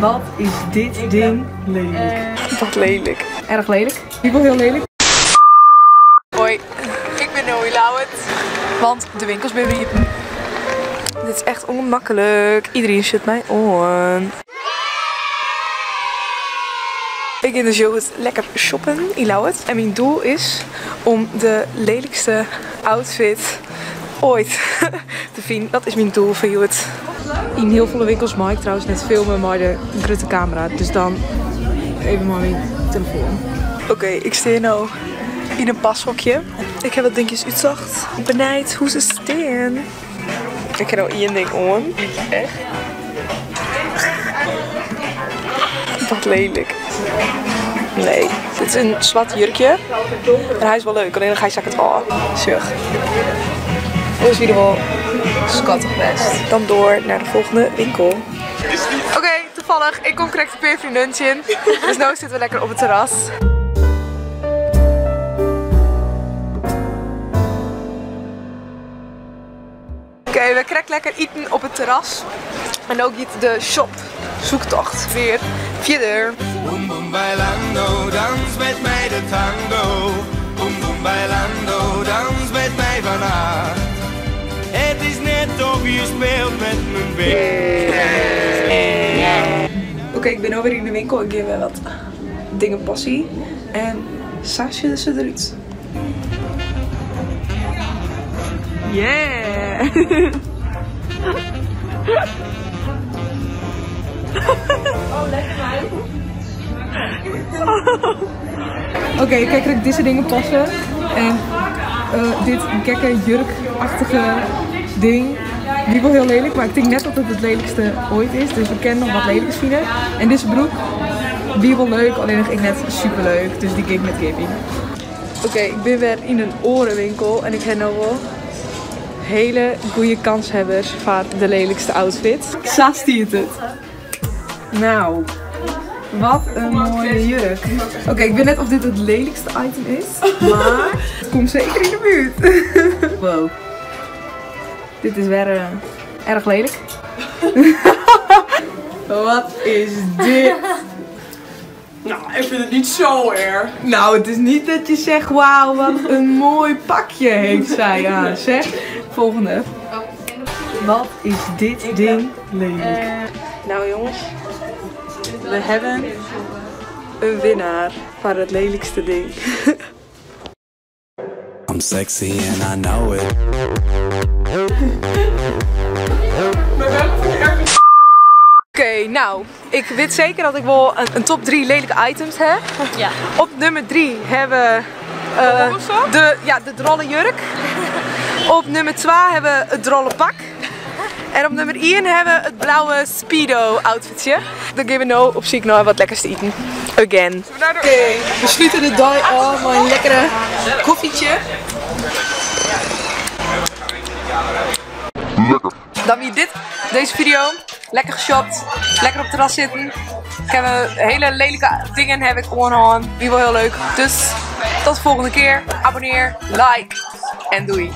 Wat is dit ding lelijk. Wat lelijk. Erg lelijk. Ik wil heel lelijk. Hoi, ik ben Noe Lauwert. Want de winkels zijn weer open. Dit is echt ongemakkelijk. Iedereen zit mij on. Ik in de show het lekker shoppen in Lauwert. En mijn doel is om de lelijkste outfit ooit te vinden. Dat is mijn doel voor het. In heel veel winkels mag ik trouwens net filmen met de grote camera. Dus dan even maar mijn telefoon. Oké, ik sta nu in een pashokje. Ik heb wat dingetjes uitzocht. Ik ben benieuwd hoe ze staan. Ik heb nou één ding om. Echt. Wat lelijk. Nee, dit is een zwart jurkje. En hij is wel leuk, alleen dan ga je zak het al. Zuch. Dat is in ieder geval schattig best. Dan door naar de volgende winkel. Oké, toevallig. Ik kom correct een vriendinnetje in. Dus nu zitten we lekker op het terras. Oké, we krijgen lekker eten op het terras. En ook niet de shop zoektocht weer verder. Boom boom bailando, dans met mij de tango. Boom boom bailando, dans met mij vannacht. Het is net of je speelt met mijn been. Oké, ik ben alweer in de winkel. Ik geef weer wat dingen passie. En Saasje ze eruit. Yeah! Oh, lekker mij. Oké, kijk dat ik deze dingen passen. En dit gekke jurkachtige ding. Die wel heel lelijk, maar ik denk net dat het het lelijkste ooit is. Dus we kennen nog wat lelijks vinden. En deze broek, die wel leuk, alleen nog ik net super leuk. Dus die geef ik met Gaby. Oké, ik ben weer in een orenwinkel en ik heb nou wel hele goede kanshebbers voor de lelijkste outfit. Saas die het. Nou, wat een mooie jurk. Oké, ik weet net of dit het lelijkste item is, maar het komt zeker in de buurt. Wow. Dit is weer erg lelijk. Wat is dit? Nou, ik vind het niet zo erg. Nou, het is niet dat je zegt, wauw, wat een mooi pakje heeft zij aan, zeg. Volgende. Wat is dit ding lelijk. Nou jongens, we hebben een winnaar van het lelijkste ding. I'm sexy and I know it. Oké, nou, ik weet zeker dat ik wel een top 3 lelijke items heb. Ja. Op nummer 3 hebben we de drolle jurk. Op nummer 2 hebben we het drolle pak. En op nummer 1 hebben we het blauwe Speedo outfitje. Dan gaan we nou op ziek naar wat lekkers te eten. Again. Oké, we sluiten de dag af met een lekkere koffietje. Lekker. Dan weer deze video. Lekker geshopt, lekker op het terras zitten. Ik heb een hele lelijke dingen heb ik on. Die wel heel leuk. Dus tot de volgende keer. Abonneer, like en doei.